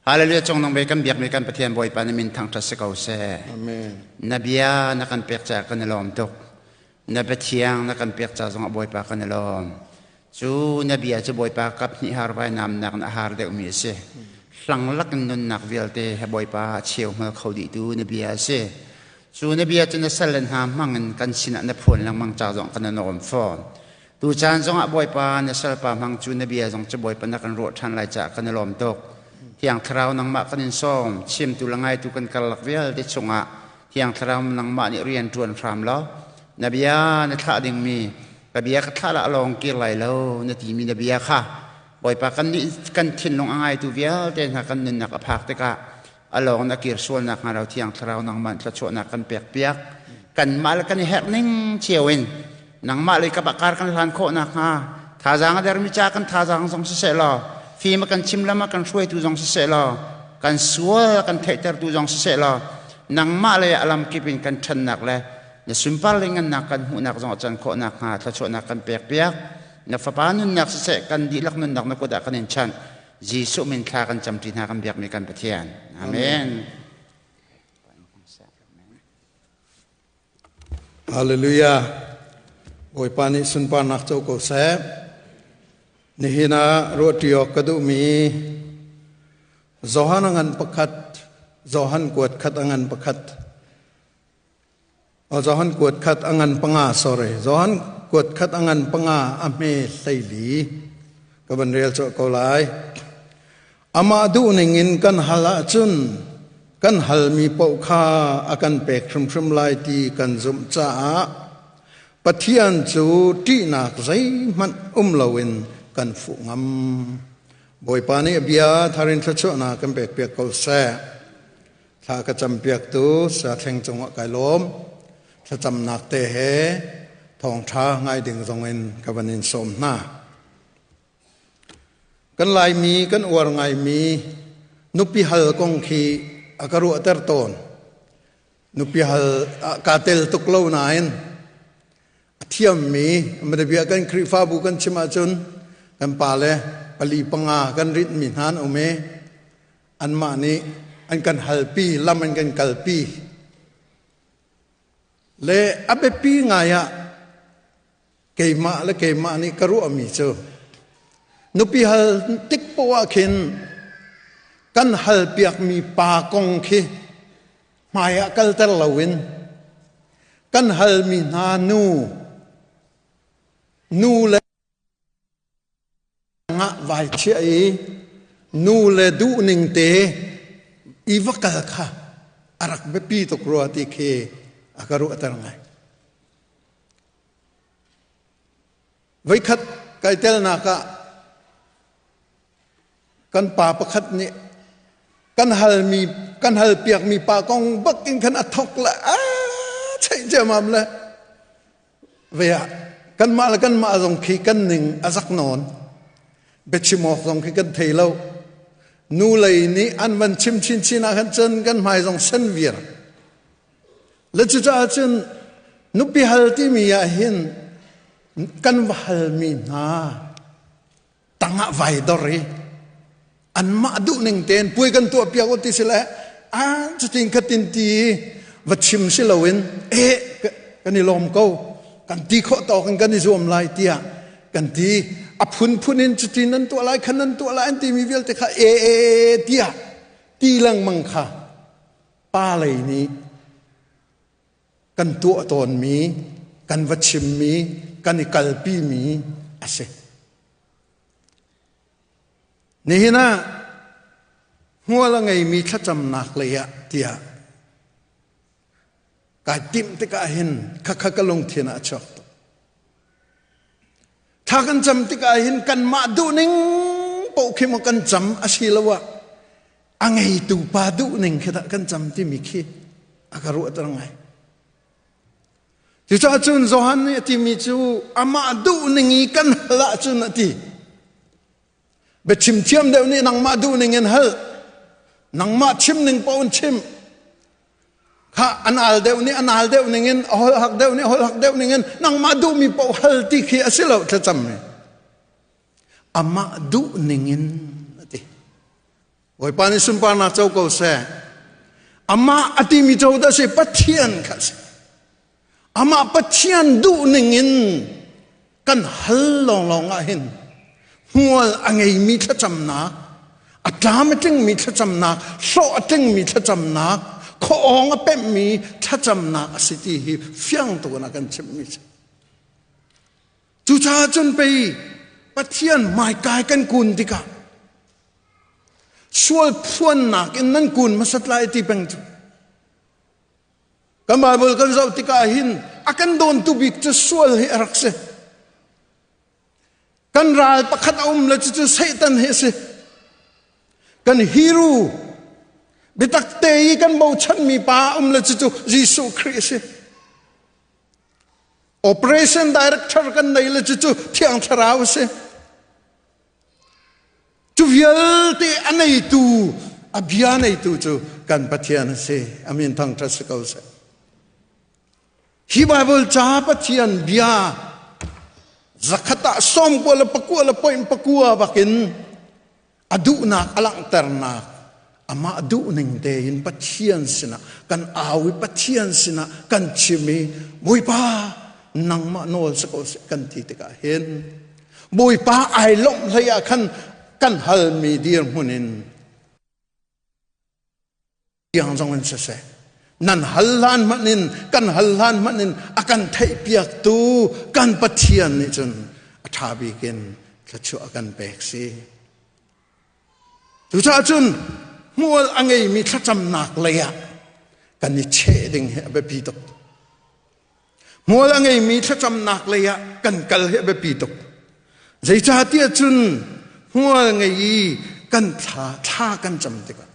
Hallelujah cung nung ve kan biakmi kan Pathian Bawipa na min thangṭhat si ko seh. Amen. Na bia na kan pek caah kan i lawm tuk. Na biathiang na kan pek ca zongah Bawipa kan i lawm. Cu na bia cu Bawipa kap hnih har vai namnak na har deuhmi a si. Hlanglak in nunnak vialte he Bawipa a cheu hmal kho dihtu na bia a si. Cu na bia cu na sal le hna hmangin kan sinah na phuan lengmang ca zong kan i lawm fawn. Tucaan zongah Bawipa na salpa hmang cu na bia zong cu Bawipa na kan ruah ṭhan lai caah kan i lawm tuk. Thiang Thlarau nangmah kan in sawm, chimtu le ngaitu kan karlak vialte chungah Thiang Thlarau nangmah nih rian ṭuan hram law, na bia na thlah dingmi, ka bia ka thlah lah lawng kir lai lo, na timi na bia kha Bawipa kan nih kan thinlung a ngaitu vialte hna kan nunnak a phak tikah a lawng na kir sual nak hnga lo Thiang Thlarau nangmah thluachuahnak kan pek piak. Kanmah le kan i herh ning cio in nangmah lei kap ah kar kan hlan khawh nakhnga thazaang a dermi ca kan thazaang zong siseh law fim a kan chim lam a kan hruaitu zong siseh law kan sual kan theihtertu zong siseh law nangmah lei ah lam kip in kan ṭhannak le na sunpar le ngannak kan hmuhnak zong a can khawh nakhnga thluachuahnak kan pek piak. Na fapa nunnak siseh kan dihlak nunnak na kut ah kan in chanh. Jesuh min thla kan camṭi hna kan biakmi kan Pathian. Amen. Hallelujah. Bawipa nih sunparnak co ko seh. Nihin ah ruahṭi awk ka duhmi Johan a ngan pakhat, Johan kuat khat a ngan pakhat. Johan kuat khat a ngan panga, sorry. Johan kuat khat a ngan panga a hme 14 ka van rel cawh ko lai. Amah duhning in kan hal ahcun kan halmi paoh kha a kan pek hrimhrim lai ti kan zumh caah Pathian cu ṭihnak zeihmanh um loin kan fuh ngam. Bawipa nih a bia tharin thluachuahnak kan pekpiak ko seh. Thla ka campiaktu Sathleng cungah kai lawm. Thlacamnak te he thawngṭha ngai ding zongin ka van in sawm hna. Kan Laimi kan uar ngaimi nupi hal kong khi a ka ruahter tawn. Nupi hal kaa tel tuk lo nain a thiammi bia kan Khrihfabu kan chim ahcun kan pale pali panga kan rinhmi hna an um i Anmah nih an kan halpi, lam an kan kalpi. Le a biapi ngai ah keimah le keimah nih ka ruahmi cu nupi hal tik poah ah khin kan halpiakmi pa kong khi hmai ah kalter loin kan halmi hna nu nu le Ngah vai chiah i nu le duhning te i va kal kha a rak biapi tuk rua ti khi a ka ruahter ngai. Voikhat kai telnak ah kan pa pakhat nih kan halmi kan halpiakmi pa kong bak in khan a thok le a cheih ciamam le Ve ah kanmah le kanmah zong khi kan ning a zak nawn. Biachim awk zong khi kan thei lo. Nu lei nih an van chim chinchin ah khan cun kan hmai zong sen vir. Le cucaah cun nupi hal timi ah hin kan va halmi hna tangah vai dor i anmah duh ning tein puai kan tuah piak u ti si le a cutin khatin ti va chim si loin e kan i lawm ko kan ti khawh tawk in kan i zuam lai tiah kan ti a phunphun in cutin nan tuah lai khan nan tuah lai an timi vialte kha e e tiah ti lengmang kha pa lei nih kan tuah tawnmi kan va chimmi kan i kalpimi a si. Nihin ah hmual a ngeimi thlacamnak lei ah tiah kai timh tikah hin khakha ka lungthin ah a chuak tuk. Thla kan cam tikah hin kanmah duhning paoh khi maw kan cam asiloah a ngeitu pa duhning khi dah kan cam timi khi a ka ruahter ngai. Cucaah cun Johan nih a timi cu amah duhning i kan hal ahcun a ti. Biachim thiam deuh nih nangmah duhning in hal. Nangmah chim ning paoh in chim. Kha an al deuh nih an al deuh ning in a holh hak deuh nih a holh hak deuh ning in nangmah duhmi paoh hal ti khi a si lo thlacam mi. Amah duh ning in a ti. Bawipa nih sunparnak co ko seh. Amah a timi co dah si Pathian kha si. Amah Pathian duh ning in kan hal lawnglawng ah hin hmual a ngeimi thlacamnak, a tlam a tlingmi thlacamnak, hlawh a tlingmi thlacamnak, khuaawng a pemhmi thlacamnak a si ti hi fiang tuk in a kan chimhmi si. Cucaah cun pei Pathian hmaikai kan kun tikah sual phuannak in nan kun hmasat lai ti peng cu. Kan Bible kan zoh tikah hin a kan dawntu bik cu sual hi a rak si. Kan ral pakhat a um le cucu Satan hi a si. Kan hero biatak te i kan bochanmi pa a um le cucu Jesuh Khrih a si. Operation director kan nei le cucu Thiang Thlarau a si. Cu vialte a neitu, a bia neitu cu kan Pathian a si. Amin thangṭhat si ko seh. Hi Bible ca Pathian bia zakhat ah sawm kua le pakua le point pakua bakin a duhnak a langhternak amah duhning tein Pathian sinah kan au i Pathian sinah kan chim i Bawipa nangmah nawl si ko seh kan ti tikah hin Bawipa ai lawmh hlei ah khan kan halmi dirhmun in tiang zong in siseh nan hal hlan hmanh in kan hal hlan hmanh in a kan theihpiaktu kan Pathian nih cun a ṭha bik in thluachuah a kan pek si. Cucaah cun hmual a ngeimi thlacamnak lei ah kan i cheh ding hi a biapi tuk. Hmual a ngeimi thlacamnak lei ah kan kal hi a biapi tuk. Zeicahtiah cun hmual ngei i kan thla thla kan cam tikah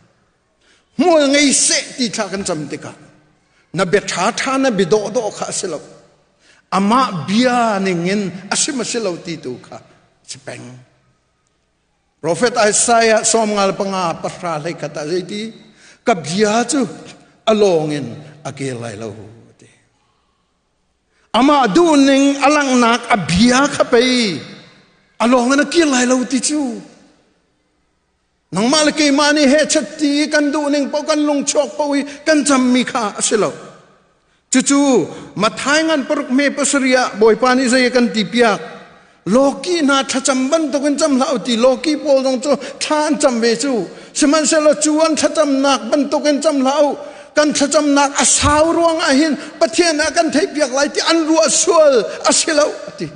hmual ngei seh ti thla kan cam tikah na bia ṭha ṭha na bia dawh dawh kha a si lo. Amah bia ningin a sim a si lo ti tu kha si peng. Profet Isaiah 55 pahra hlei khat ah zeiti ka bia cu a lawng in a kir lai lo ti. Amah duhning a langhnak a bia kha pei a lawng in a kir lai lo ti cu. Nangmah le keimah nih he chat ti kan duhning paoh kan lung chuak paoh i kan cammi kha a si lo. Cucu Matthai ngan paruk me pasarih ah Bawipa nih zei a kan ti piak. Lawki hna thlacam bantukin cam hlah u ti lawki pawl zong cu thla an cam ve cu. Sihmanhsehlaw cu an thlacamnak bantukin cam hlah u. Kan thlacamnak a sau ruang ah hin Pathian ah kan theihpiak lai ti an ruah sual a si lo a ti.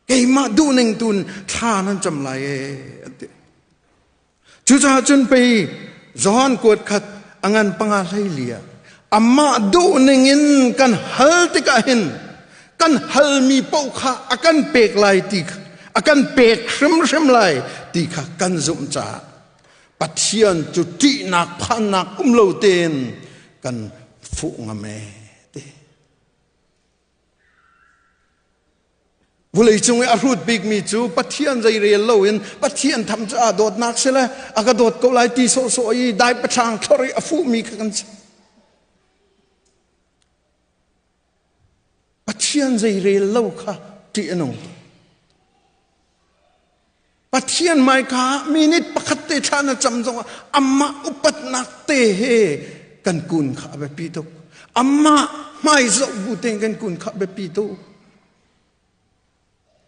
Keimah duhning tun thla nan cam lai e an ti. Cucaah cun pei Johan kuat khat a ngan panga hlei li ah amah duhning in kan hal tikah hin kan halmi paoh kha a kan pek lai ti a kan pek hrimhrim lai ti kha kan zumh caah Pathian cu ṭihnak phannak um lo tein kan fuh ngam e ti. Vawleicung i a hrut bikmi cu Pathian zei rel loin Pathian tham cu aa dawtnak si le a ka dawt ko lai ti sawhsawh i dai paṭhang thlor i a fuhmi kha kan si. Pathian zei rel lo kha ṭih a nung. Pathian hmaika minute pakhat te thla na cam zongah amah upatnak te he kan kun kha a biapi tuk. Amah hmai zoh bu tein kan kun kha a biapi tuk.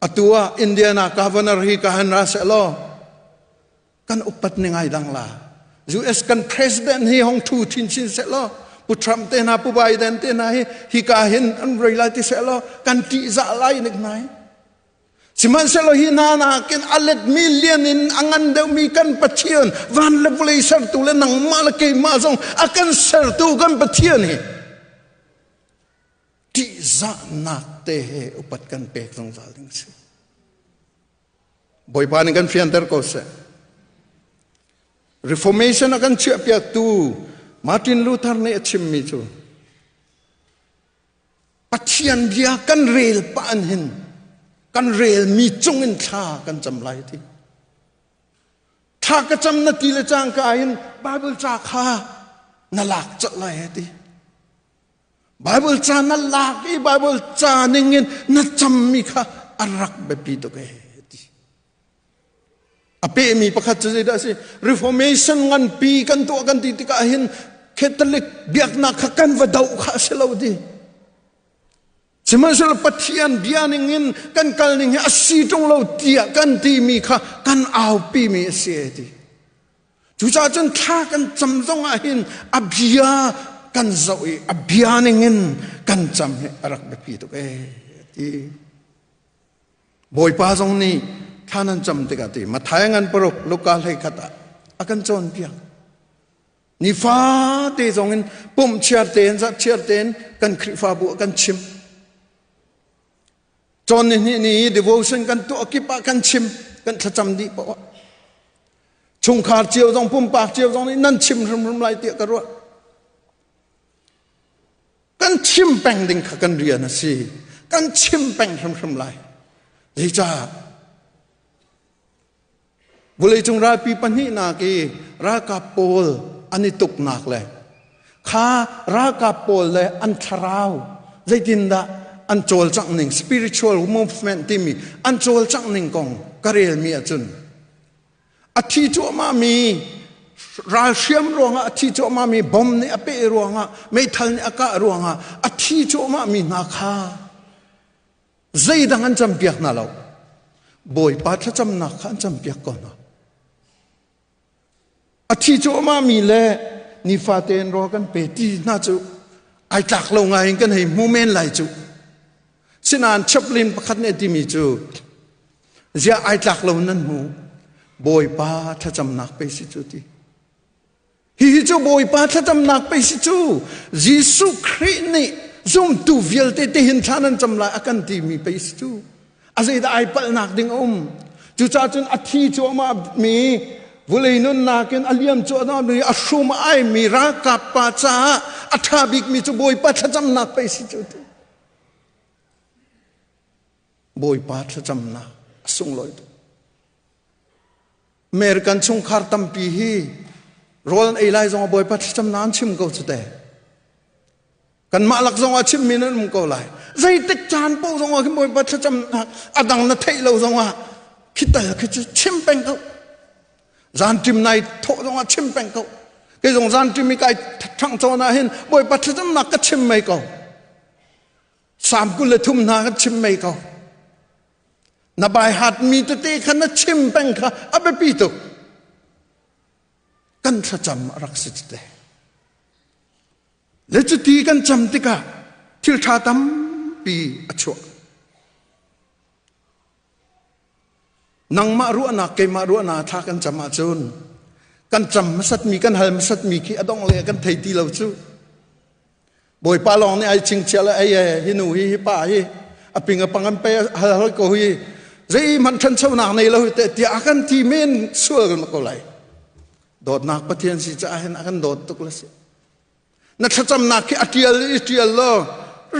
Atu ah Indiana governor hi ka han ra seh law kan upat ni ngai dang la. US kan president hi hong thu thin chin seh law Pu Trump te hna Pu Biden te hna hi hi ka hin an rei lai ti seh law kan ṭihzah lai nik nai. Sihmanhsehlaw hi hna nakin a let million in a ngan deuhmi kan Pathian van le vawlei sertu le nangmah le keimah zong a kan sertu kan Pathian hi ṭihzahnak te he upat kan pek zungzal ding a si. Bawipa nih kan fianter ko seh. Reformation a kan chiahpiaktu Martin Luther nih a chimmi cu Pathian bia kan rel pah an hin kan relmi cung in thla kan cam lai ti. Thla ka cam na ti le cangka in Bible ca kha na lak colh lai he ti. Bible ca na lak i Bible ca ning in na cammi kha a rak biapi tuk e ti. A pehmi pakhat cu zeidah a si? Reformation nganpi kan tuah kan ti tikah hin Catholic biaknak kha kan va doh kha a si lo ti. Sihmanhsehlaw Pathian bia ning in kan kal ning hi a si ṭung lo tiah kan timi kha kan aupimi a si ti. Cucaah cun thla kan cam zong ah hin a bia kan zoh i a bia ning in kan cam hi a rak biapi tuk ee ti. Bawipa zong nih thla nan cam tikah ti Matthai ngan paruk Luka hlei khat ah a kan cawnpiak. Nifate zong in pumh chiar tein zarh chiar tein kan Khrihfabu ah kan chim. Cawn ni hnih ni devotion kan tuah kip ah kan chim, kan thlacam dih poah. Chungkhar cio zong pumpak cio zong nih nan chim hrimhrim lai tiah ka ruah. Kan chim peng ding kha kan rian a si. Kan chim peng hrimhrim lai. Zeicah? Vawleicung ralpi pahnihnak i ralkap pawl an i tuknak le kha ralkap pawl le an thlarau zeitindah an cawlcangh ning spiritual movement timi an cawlcangh ning kong ka relmi ahcun a thi cuahmahmi ralhriam ruangah a thi cuahmahmi bom nih a peh ruangah meithal nih a kah ruangah a thi cuahmahmi hna kha Zeidang an campiak hna lo. Bawipa thlacamnak kha an campiak ko hna. A thi cuahmahmi le nifate in rawl kan pe ti hna cu ai tlak lo ngai in kan hei hmu men lai cu. Sinain chaplain pakhat nih a timi cu ziah ai tlak lo nan hmu Bawipa thlacamnak pe si cu ti. Hihi cu Bawipa thlacamnak pei si cu Jesuh Khrih nih zumtu vialte tihin thla nan cam lai a kan timi pei si cu. A zeidah ai palhnak ding a um. Cucaah cun a thi cuahmah mi vulei nunnak in a liam cuahmah mi a hrum ai mi ralkap pa caah a ṭha bikmi cu Bawipa thlacamnak pei si cu ti. Bawipa thlacamnak a sunglawi tuk. American chungkhar tampi hi rawl an ei lai zong ah Bawipa thlacamnak an chim ko cu te. Kanmah lak zong ah chimmi nan um ko lai. Zeitik caan paoh zong ah khin Bawipa thlacamnak a dang na theih lo zong ah khi tal khi cu chim peng ko. Zan ṭim nai thawh zong ah chim peng ko. Kei zong zan ṭim i kai ṭhang cawn ah hin Bawipa thlacamnak ka chim mei ko. Salm 23 hna ka chim mei ko. Na baihatmi tete kha na chim peng kha a biapi tuk. Kan thlacam a rak si tete. Le cuti kan cam tikah thil ṭha tampi a chuah. Nangmah ruahnak keimah ruahnak thla kan cam ahcun kan cam hmasatmi kan hal hmasatmi khi a dong le kan thei ti lo cu. Bawipa lawng nih ai chingchiah le ai hi nu hi hi pa hi a ping a pang an pe hal hal ko hi zeihmanh ṭhanchonak nei lo te tiah a kan ti men sual kan ko lai. Dawtnak Pathian si caah hin a kan dawt tuk la si. Na thlacamnak khi a ṭial i ṭial law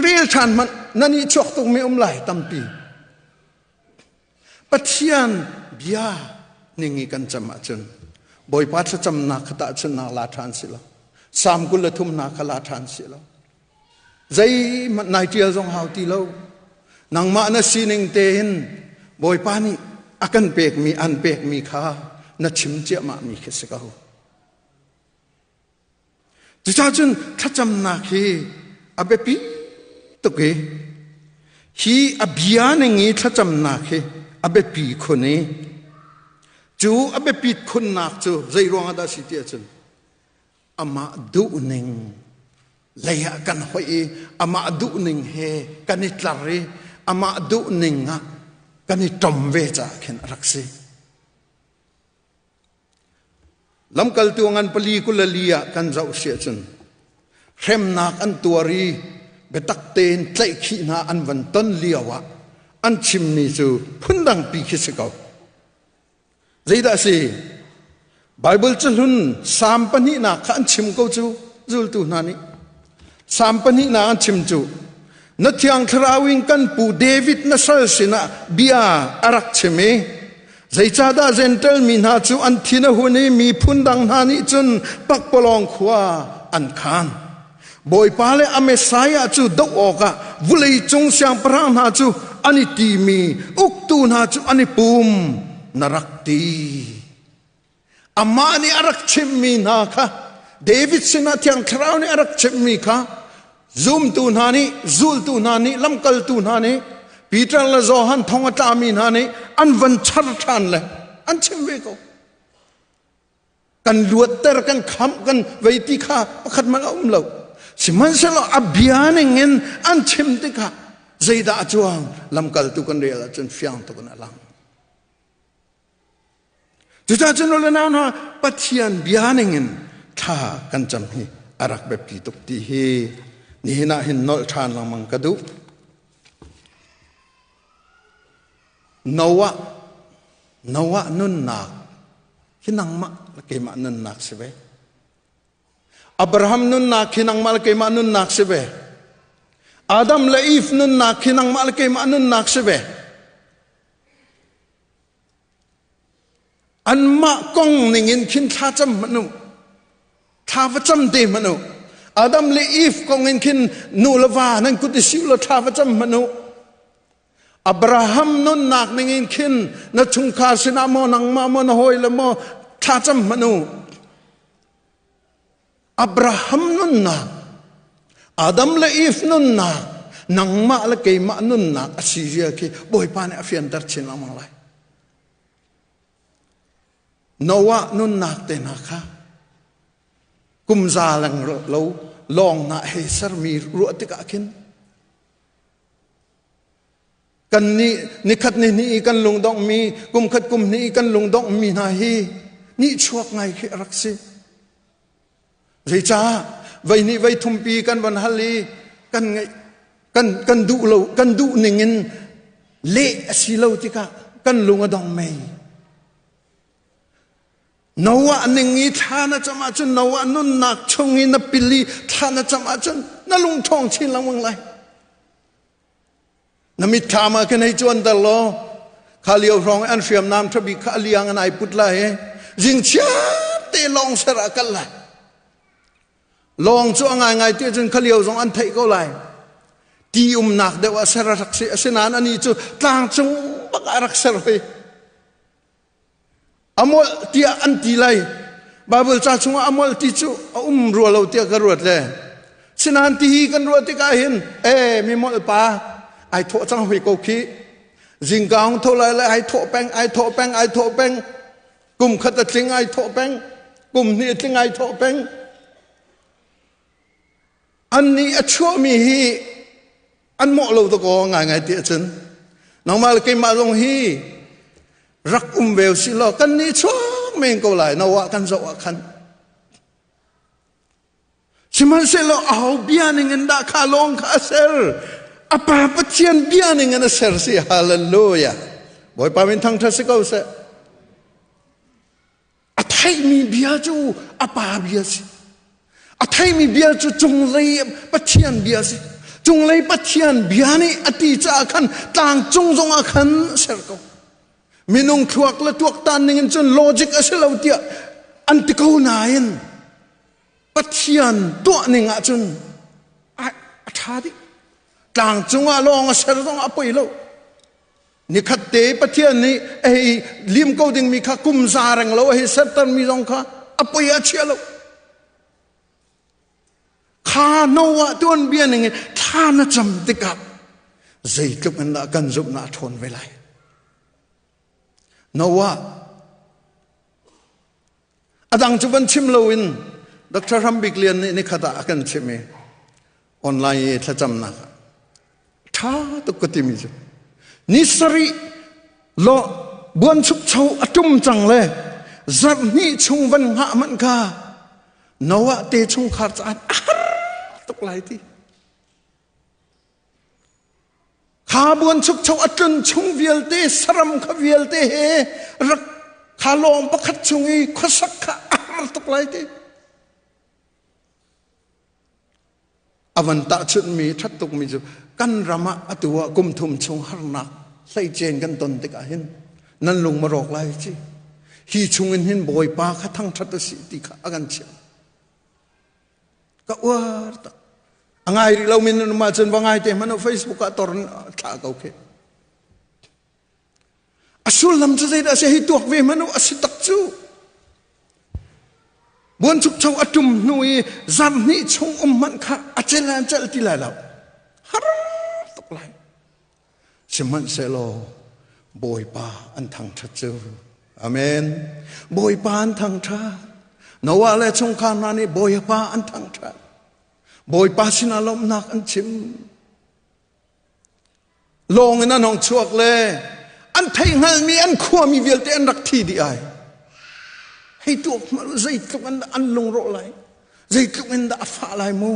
rel ṭhan hmanh na nih chuak tuk mi um lai tampi. Pathian bia ning i kan cam ahcun Bawipa thlacamnak kha tahchunhnak la ṭhan si lo. Salm 23 hna kha la ṭhan si lo. Zeihmanh nai ṭial zong hau ti lo. Nangmah na sining tein Bawipa nih a kan pekmi an pekmi kha na chim ciahmahmi khi si ko. Cucaah cun thlacamnak hi a biapi tuk i hi a bia ning i thlacamnak hi a biapi khun i cu a biapit khunnak cu zei ruangah dah si ti ahcun amah duhning lei ah kan hoih i amah duhning he kan i tlar i amah duhning ah kan i ṭom ve caah khin a rak si. Lamkaltu ngan pali kul le li ah kan zoh si ahcun hremnak an tuar i biatak tein tlaihkhih hna an van ton lio ah an chimmi cu phundangpi khi si ko. Zeidah a si? Bible cahlun Salm pahnihnak kha an chim ko cu zultu hna nih. Salm pahnihnak an chim cu na thiang thlarau in kan pu David na sal sinah bia a rak chim i Zeicahdah Jentail mi hna cu an thin a hun i miphun dang hna nih cun pakpalawng khua an khaan? Bawipa le a Messiah cu doh awkah vawleicung siangpahrang hna cu an i timi uktu hna cu an i pum. na rak ti. Amah nih a rak chimmi hna kha David sinah Thiang Thlarau nih a rak chimmi kha zumtu hna nih, zultu hna nih, lamkaltu hna nih, Peter le Johan thong a tlami hna nih an van char ṭhan le an chim ve ko. Kan luatter, kan khamh, kan vei ti kha pakhat hmanh a um lo. Sihmanhsehlaw a bia ning in an chim tikah zeidah a cuang lamkaltu kan rel ahcun fiang tuk in a lang. Cucaah cun u le nau hna, Pathian bia ningin thla kan cam hi a rak biapi tuk ti hi nihin ah hin nolh ṭhan lengmang ka duh. Noah Noah nunnak hi nangmah le keimah nunnak si ve. Abraham nunnak hi nangmah le keimah nunnak si ve. Adam le Eve nunnak hi nangmah le keimah nunnak si ve. Anmah kong ningin khin thla cam hmanh u. Thla va cam te hmanh u. Adam le Eve kong in khin nu le va nan kut i siu law thla va cam hmanh u. Abraham nunnak ningin khin na chungkhar sinah maw nangmah maw na hawile maw thla cam hmanh u. Abraham nunnak, Adam le Eve nunnak, nangmah le keimah nunnak a si zia khi Bawipa nih a fianter chin lengmang lai. Noah nunnak te hna kha kum za leng lo lawng na hei sermi ruah tikah khin kan nih nikhat ni hnih i kan lungdonghmi kum khat kum hnih i kan lungdonghmi hna hi nihchuak ngai khi a rak si. Zeicah vei hnih vei thumpi kan van hal i kan ngeih kan kan duh lo kan duh ning in leh a si lo tikah kan lung a dong mei. Noah ning i thla na cam ahcun Noah nunnak chung i na pil i thla na cam ahcun na lung ṭhawng chin lengmang lai. Na mitthlam ah khin hei cuanter law kha lio hrawng i an hriamnam ṭhabik kha a liang in ai put lai i zingchiat te lawng ser ah kal lai. Lawng cu a ngaingai ti cun kha lio zong an theih ko lai. Ti umnak deuh ah ser a rak si. Asinain anih cu tlang cung bak ah rak ser hoi. A molh tiah an ti lai. Bible ca chungah a molh ti cu a um rua lo tiah ka ruat le. Sinain ti hi kan ruah tikah hin e mi molh pa ai thawh cang hui ko khi. Zingka hung tho lai le ai thawh peng, ai thawh peng, ai thawh peng. Kum khat a tling ai thawh peng. Kum hnih a tling ai thawh peng. Annih a chuahmi hi an mawh lo dakaw ngaingai ti ahcun nangmah le keimah zong hi rak um ve usih law kan nih chuak men ko lai Noah kan zoh ah khan sihmanhsehlaw aho bia ning in dah kha lawng kha a ser a pa Pathian bia ning in a ser si hallelujah Bawipa min thangṭhat si ko seh A theihmi bia cu a pa bia si. A theihmi bia cu cunglei Pathian bia si. Cunglei Pathian bia nih a ti caah khan tlang cung zongah khan ser ko. Minung thluak le tuaktan ning in cun logic a si lo tiah an ti ko nain Pathian tuah ning ahcun a ṭha dih. Tlang cungah lawng a ser zong a poi lo. Nikhat te Pathian nih a hei lim ko dingmi kha kum za reng lo a hei sertermi zong kha a poi a chia lo. Kha Noah tuanbia ning in thla na cam tikah zeitluk in dah kan zumhnak a ṭhawn ve lai. Noah a dang cu van chim loin Dr. Ram Bik Lian nih nikhat ah a kan chim i online i thlacamnak ah ṭha tuk ka timi cu ni sarih lo buanchukcho a ṭum cang le zarh hnih chung van hngah manh kha Noah te chungkhar caah a har tuk lai ti kha buanchukcho a tlun chung vialte saram kha vialte he rak kha lawng pakhat chung i khuasak kha a har tuk lai ti A van tahchunhmi ṭhat tukmi cu kan ram ah atu ah kum thum chung harnak hleicen kan ton tikah hin nan lung ma rawk lai ci. Hi chungin hin Bawipa kha thangṭhat a si ti kha a kan chimh. Ka uar tak. A ngai rih lomi nan um ahcun va ngai te hmanh u Facebook ah tor thlah ko khi. A sullam cu zeidah a si hei tuak ve hmanh u a si tak cu. Buanchukcho a ṭum hnu i zarh hnih chung um hmanh kha a cel an celh ti lai lo. Har tuk lai. Sihmanhsehlaw Bawipa an thangṭhat cu. Amen. Bawipa an thangṭhat. Noah le chungkhar hna nih Bawipa an thangṭhat. Bawipa sinah lawmhnak an chim. Lawng in an hong chuak le an theihhngalhmi an khuami vialte an rak thi dih ai. Hei tuak hmanh u zeitluk in dah an lungrawh lai. Zeitluk in dah a fah lai mu.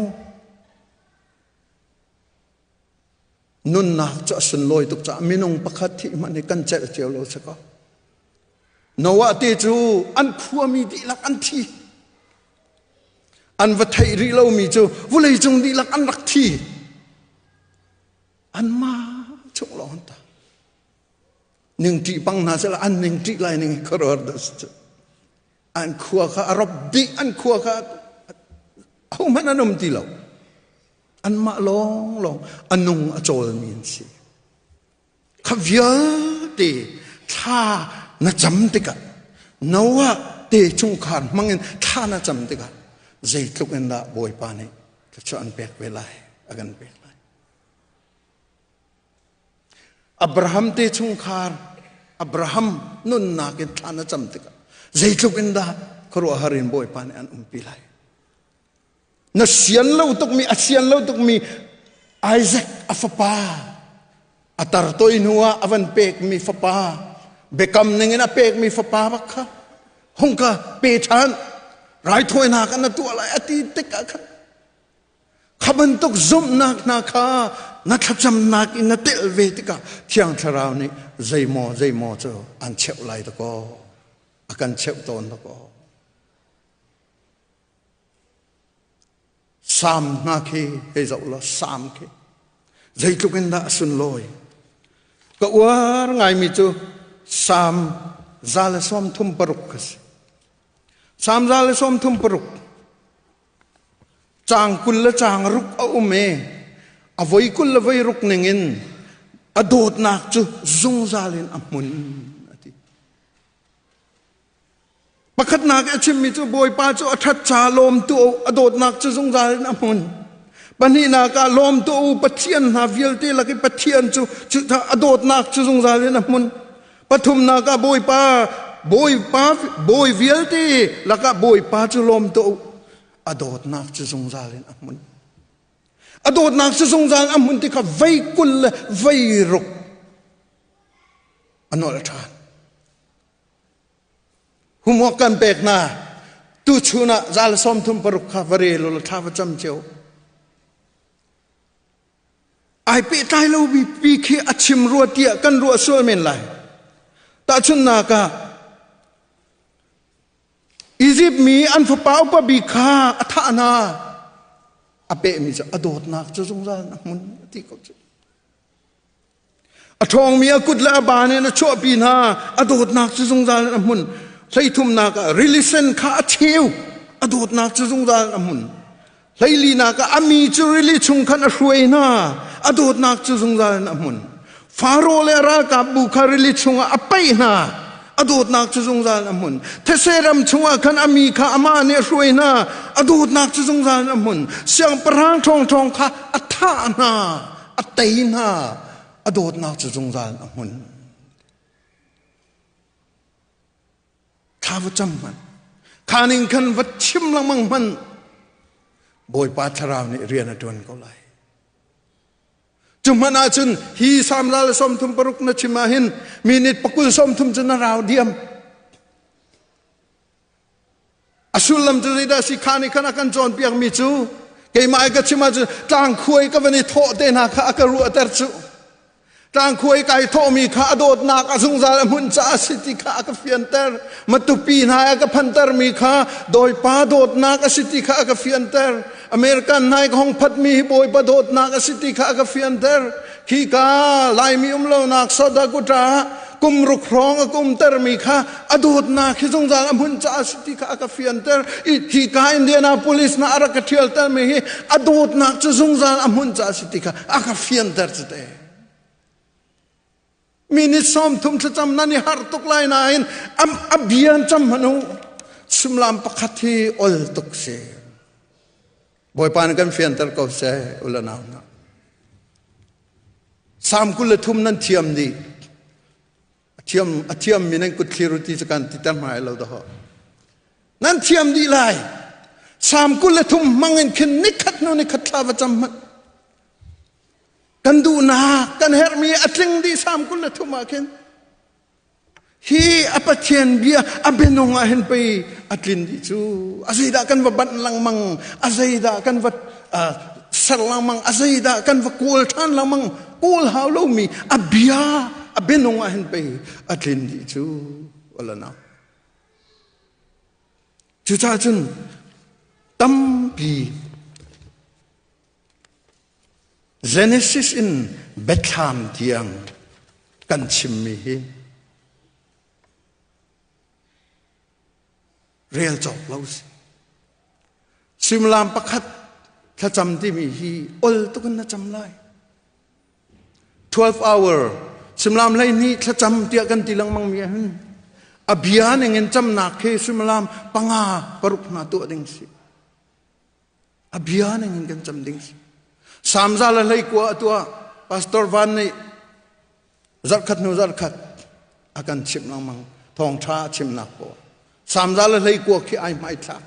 Nunnak cu a sunlawi tuk caah minung pakhat thih hmanh hi kan celh cio lo si ko. Noah te cu an khuami dihlak an thi. An va theih rih lomi cu vawleicung dihlak an rak thi. Anmah chung lawng an tang. Ningṭih pang hna sehla an ningṭih lai ning khuaruahhar dah si cu. An khua kha a rop dih, an khua kha ahohmanh an um ti lo. Anmah lawnglawng a nung a cawlmi an si. Kha vialte thla na cam tikah Noah te chungkhar hmangin thla na cam tikah zeitluk in dah Bawipa nih thluachuah an pek ve lai, a kan pek lai. Abraham te chungkhar Abraham nunnak in thla na cam tikah zeitluk in dah khuaruahhar in Bawipa nih an umpi lai. Na sian lo tukmi a sian lo tukmi Isaac a fapa a tar toi hnu ah a van pekmi fapa biakam ning in a pekmi fapa bak kha hung ka pe ṭhan raithawinak na tuah lai a ti tik ah khan kha bantuk zumhnak hna kha na thlacamnak in na telh ve tikah Thiang Thlarau nih zeimaw zeimaw cu an cheuh lai dakaw a kan cheuh tawn dakaw. Sam hna khi hei zoh law sam khi zeitluk in dah a sunlawi. Ka uar ngaimi cu Sam 136 ka si. Sam 136 caang 20 le caang ruk a um i a voi 20 le voi ruk ningin a dawtnak cu zungzal in a hmun a ti. Pakhatnak i a chimmi cu Bawipa cu a ṭhat ca lawm tu a dawtnak cu zungzal in a hmun. Pahnihnak ah lawm tu u Pathian hna vialte lak i Pathian cu a dawtnak cu zungzal in a hmun. Pathumnak ah Bawipa Bawipa bawi vialte lakah Bawipa cu lawm tu u a dawtnak cu zungzal in a hmun. A dawtnak cu zungzal a hmun ti kha vei 20 le vei ruk a nolh ṭhan. Homework kan pek hna. Tuchun ah zal 36 kha va rel u thla va cam cio. Ai pehtlai lo pi khi a chim rua tiah kan ruah sual men lai. Tahchunhnak ah Egypt mi an fapa upa bik kha a thah hna. A pehmi cu a dawtnak cu zungzal a hmun ti ko cu. A ṭhawngmi a kut le a ban in a chuahpi hna. A dawtnak cu zungzal in a hmun. Hleithumnak ah rili sen kha a cheu. A dawtnak cu zungzal in a hmun. Hleilinak ah a mi cu rili chung khan a hruai hna. A dawtnak cu zungzal in a hmun. Faro le a ralkapbu kha rili chungah a paih hna. A dawtnak cu zungzal in a hmun. These ram chungah khan a mi kha amah nih a hruai hna. A dawtnak cu zungzal in a hmun. Siangpahrang ṭhawngṭhawng kha a thah hna. A tei hna a dawtnak cu zungzal in a hmun. Thla va cam hmanh. Kha ning khan va chim lengmang hmanh. Bawipa thlarau nih rian a ṭuan ko lai. Cu hmanh ahcun hi Salm 136 na chim ahhin minute 20 cu na rau diam. A sullam cu zeidah si kha nih khan a kan cawnpiakmi cu keimah i ka chim ahcun tlangkhuai ka van i thawh te hna kha a ka ruahter cu. Tlangkhuai kai thawhmi kha a dawtnak a zungzal a hmun caah a si ti kha a ka fianter. Matupi hna a ka phantermi kha Bawipa dawtnak a si ti kha a ka fianter. American hna i ka hong phatmi hi Bawipa dawtnak a si ti kha a ka fianter. Khi ka Laimi um lonak South Dakota ah kum ruk hrawng a kumtermi kha a dawtnak hi zungzal a hmun caah a si ti kha a ka fianter. Hi ka Indianapolis na a rak ka ṭhialtermi hi a dawtnak cu zungzal a hmun caah a si ti kha a ka fianter cu te. Mi ni sawm thum thlacam nan i har tuk lai nain a bia cam hmanh u. Sumlam pakhat hi ol tuk si. Bawipa nih kan fianter ko seh ula nau hna. Salm 23 nan thiam dih. A thiam mi nan kut thlir ti cu kan ti ter hmai lo dah. Nan thiam dih lai. Salm 23 hmang in khin nikhat hnu nikhat thla va cam hmanh. Kan duhnak, kan herhmi a tling dih Salm 23 ah khin. Hi a Pathian bia a bianung ah hin pei a tlin dih cu. A zeidah kan va banh lengmang, a zeidah kan va ser lengmang, a zeidah kan va kawl ṭhan lengmang, kawl hau lomi a bia a bianung ah hin pei a tlin dih cu. Wala na. Cucaah cun tampi Genesis in Bethlehem tiang kan chimmi hi rel cawk lo si. Suimilam pakhat thlacam timi hi ol tuk in na cam lai. 12 hour suimilam 12 thlacam tiah kan ti lengmang mi ahhin a bia ning in camnak khi suimilam panga paruk hna tuah ding si. A bia ning in kan cam ding si. Samza le hlei kua a tuah Pastor Van nih zarhkhat hnu zarhkhat a kan chimh lengmang thawngṭha a chimnak pawl. Samza le hlei kua khi ai hmaithlak.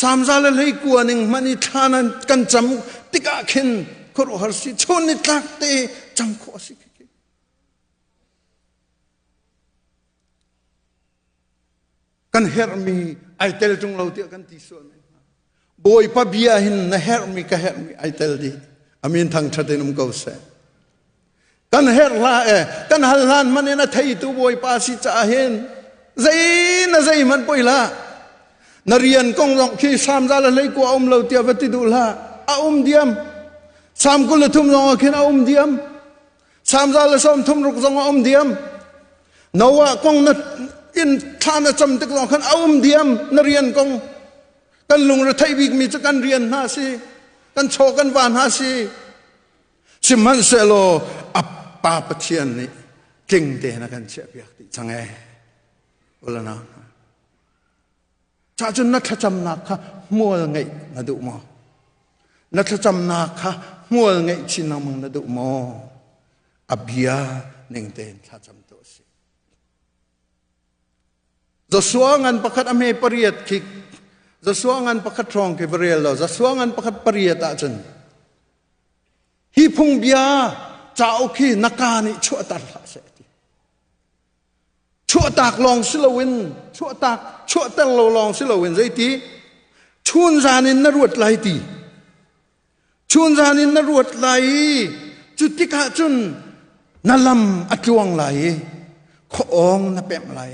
Samza le hlei kua ning hmanh i thla nan kan cam tikah khin khuaruahhar si chun ni tlak te cam khawh a si khi. Kan herhmi ai tel ṭung lo tiah kan ti sual men hna. Bawipa bia hin na herhmi ka herhmi ai tel dih. Amin thangṭhat in um ko seh. Kan herh hlah e, kan hal hlan hmanh in a theitu Bawipa si caah hin zei na zei hmanh poi hlah. Na rian kong zong khi samza le hlei kua um lo tiah va ti duh hlah. A um diam. Sam 23 zong ah khin a um diam. Samza le 36 zong a um diam. Noah kong na in thla na cam tik zong khan a um diam na rian kong kan lungre theih bikmi cu kan rian hna si kan chaw kan va hna si sihmanhsehlaw a pa Pathian nih tling tein a kan chiahpiak dih cang ee ulana Cah cun na thlacamnak kha hmual ngeih na duh maw? Na thlacamnak kha hmual ngeih chin lengmang na duh maw? A bia ning tein thlacam tu a si. Joshua ngan pakhat a hme pariat khi Joshua ngan pakhat hrawng khi va rel lo Joshua ngan pakhat pariat ahcun hi phungbia cauk hi na ka nih chuahter hlah seh ti. Chuahtak lawng si loin chuahtak chuahter lo lawng si loin zeiti chun zan in na ruat lai ti chun zan in na ruat lai i cu tikah cun na lam a tluang lai i khuaawng na pemh lai.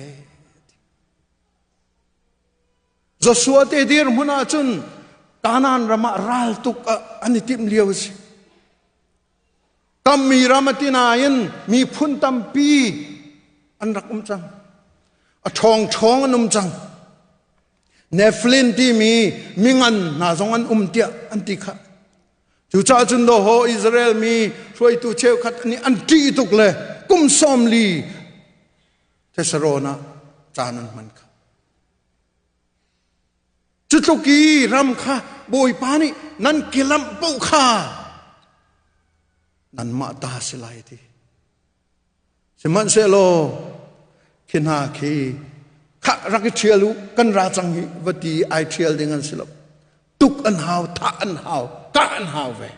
Joshua te dirhmun ah cun Kanaan ram ah raltuk an i timh lio a si. Kammi ram a ti nain miphun tampi an rak um cang. A ṭhawngṭhawng an um cang. Nephilim timi mingan hna zong an um tiah an ti kha. Cucaah cun dawhaw Israel mi hruaitu cheukhat nih an ṭih tuk le kum 40 Thesarawn ah caan an hman kha. Cutluk i ram kha Bawipa nih nan kelamh paoh kha nanmah ta si lai ti. Sihmanhsehlaw khi hna khi khah rak i ṭhial u kan ra cang hi va ti ai ṭhial ding an si lo. Tuk an hau, thah an hau, kah an hau ve.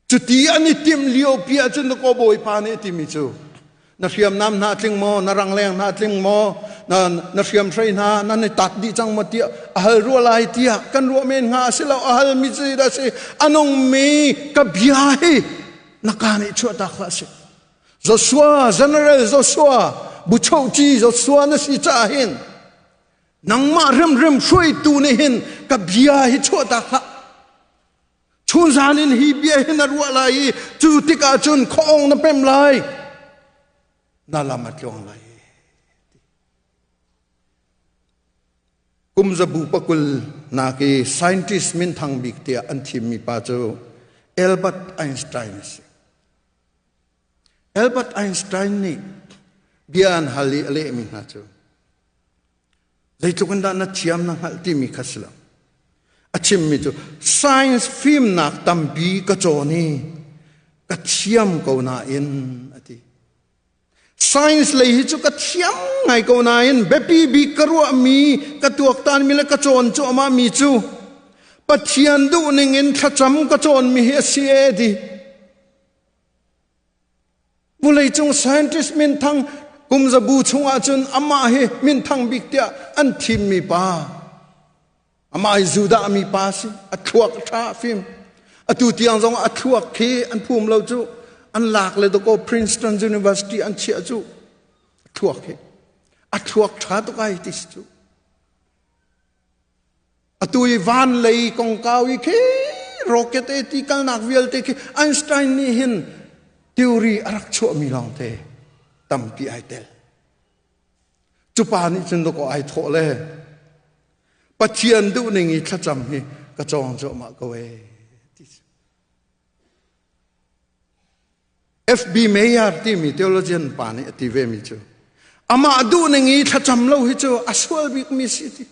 Cuti an i timh liopi ahcun na kaw bawipa nih a timi cu na hriamnam hna tling maw, na rangleng hna tling maw, na, na hriamhrei hna nan i tat dih cang maw tiah a hal rua lai tiah kan ruah men hnga a si lo a halmi cu dah si a nungmi ka bia hi na ka nih chuahtak hlah sih Joshua General Joshua buchohci Joshua na si caah hin nangmah hrimhrim hruaitu nih hin ka bia hi chuahtak hlah Chunzan in hi bia hi na ruah lai i cu tikah cun khuaawng na pem lai. Na lam a tluang lai. Kum zabu pakul nak i scientist minthang bik tiah an thimmi pa cu Albert Einstein a si. Albert Einstein nih bia an hal i a lehmi hna cu zeitluk in dah na thiam na hngalh timi kha si lo. A chimmi cu science fimnak tampi ka cawn i ka thiam ko nain a ti. Science lei hi cu ka thiam ngai ko nain biapi bik ka ruahmi, ka tuaktanmi le ka cawn cuahmahmi cu Pathian duhning in thlacam ka cawnmi hi a si e ti. Vawleicung scientist minthang kum zabu chungah cun amah hi minthang bik tiah an thimmi pa. Amah hi Judah mi pa si, a thluak ṭha fim. Atu tiang zong a thluak khi an phum lo cu, an lak le dakaw Princeton University an chiah cu, a thluak hi. A thluak ṭha tuk ai ti si cu. Atu i van lei kongkau i khi rocket e ti kalnak vialte khi Einstein nih hin theory a rak chuahmi lawngte tampi ai tel. Cu pa nih cun dawkaw ai thawh le Pathian duhning i thlacam hi ka cawng cuahmah ko ee ti si. FB Mayer timi theologian pa nih a ti ve mi cu amah duhning i thlacam lo hi cu a sual bikmi si ti.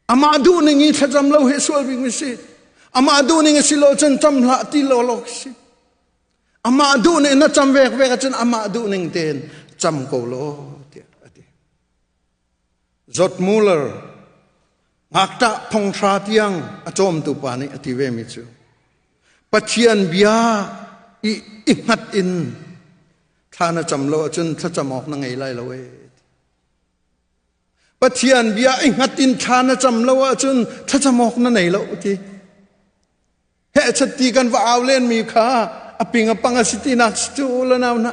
Amah duhning i thlacam lo hi a sual bikmi si. Amah duhning a si lo cun cam hlah ti lo lo si. Amah duh nih na cam vek vek ahcun amah duh ning tein cam ko law tiah a ti. Zot Muller ngakṭah thonghra tiang a cawmtu pa nih a ti ve mi cu Pathian bia i i hngat in thla na cam lo ahcun thlacam awk na ngei lai lo ee. Pathian bia i hngat in thla na cam lo ahcun thlacam awk na nei lo ti. Hehchat ti kan va au len mi kha a ping a pang a si tinak si cu la nau na.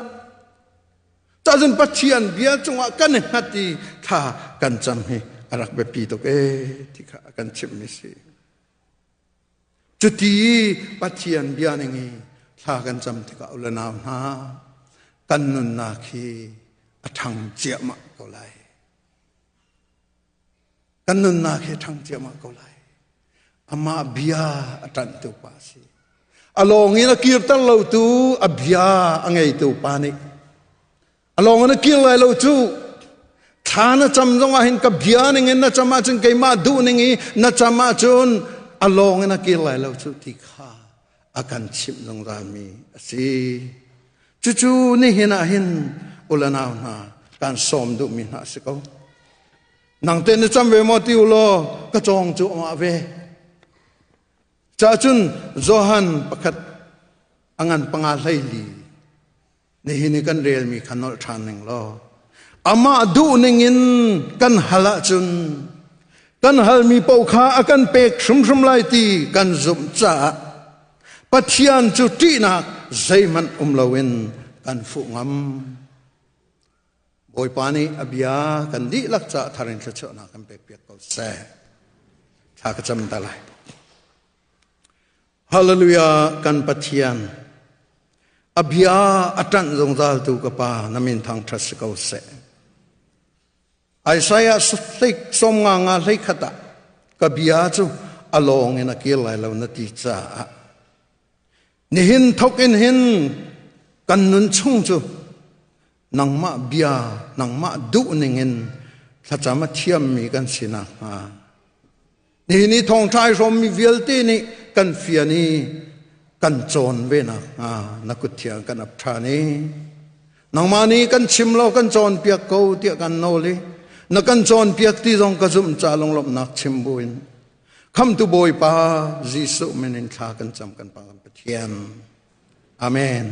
Cacun Pathian bia cungah kan i hngat i thla kan cam hi a rak biapi tuk e ti kha a kan chimh mi si. Cuti Pathian bia ning i thla kan cam tikah u le nau hna kan nunnak hi a ṭhang ciahmah ko lai. Kan nunnak hi ṭhang ciahmah ko lai. Amah bia a ṭanhtu pa a si. A lawng in a kirter lotu a bia a ngeitu pa nih a lawng in a kir lai lo cu thla na cam zong ah hin ka bia ning in na cam ahcun keimah duh ning i na cam ahcun a lawng in a kir lai lo cu ti kha a kan chimh zungzal mi a si. Cucu nihin ah hin ulanau hna kan sawm duhmi hna a si ko. Nang te na cam ve maw ti u law ka cawng cu amah ve. Cacun Johan pakhat a ngan panga hlei li nihin i kan relmi kha nolh ṭhan ning law amah duh ning in kan hal ahcun kan halmi paoh kha a kan pek hrimhrim lai ti kan zumh caah Pathian cu ṭihnak zeihmanh um loin kan fuh ngam. Bawipa nih a bia kan dihlak caah thar in thluachuahnak kan pekpiak ko seh. Thla ka cam ta lai. Hallelujah kan Pathian. A bia a ṭanh zungzal tu ka pa na min thangṭhat si ko seh. Isaiah hlei som nga nga hlei khat ah ka bia cu a lawng in a kir lai lo na ti caah nihin thok in hin kan nun chung cu nangmah bia nangmah duh ningin thlacam a thiammi kan si nakhnga nihin i thawngṭha i hrawmmi vialte nih kan fian i kan cawn ve nakhnga na kut thiang kan ap ṭhan i nangmah nih kan chim lo kan cawnpiak ko tiah kan nawl i na kan cawnpiak ti zong ka zumh ca lunglawmhnak chim buin khamtu Bawipa Jesuh min in thla kan cam kan Pa kan Pathian. Amen.